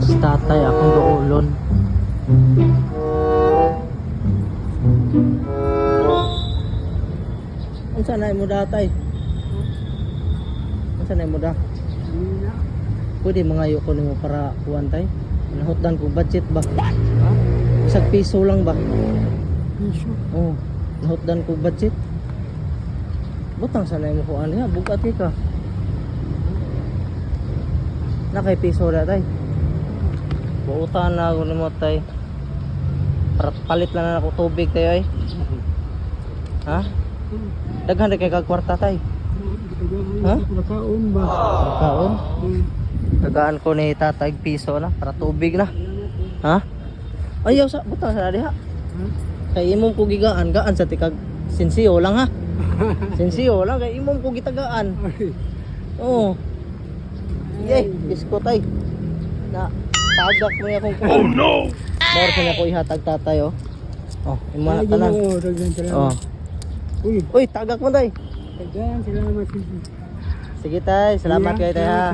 Si tatay, akong duolon. Unsa na imo datay? Unsa na imo da? Pwede mangayo ko nimo para kuan, tay? Nahutdan ko budget ba? Isang piso lang ba? Piso. Oh, nahutdan ko budget. Butang sana imo kuan niya, bugat kay ka. Nakay piso na, tay. Buutan na ako nimo, tay. Para palit lang na ako tubig tayo ay. Ha? Daghan na kay kag kwarta, tay. Ha? Nakaon ba? Kaon? Tagaan ko ni tatay piso na para tubig na. Ha? Ayaw sa butang sa diha. Kay imong ko gigaan, gaan sa tikag sinsiyo lang ha. Sinsiyo lang kay imong ko gitagaan. Oo. Yay, isko, tay. Na tagak mo akong kuan. Oh no. Mor ko ko ihatag tatay oh. Oh, imo na tanan. Oh. Uy, Uy, tagak mo, tay. daghan salamat. Sige tay, salamat kay tay ha.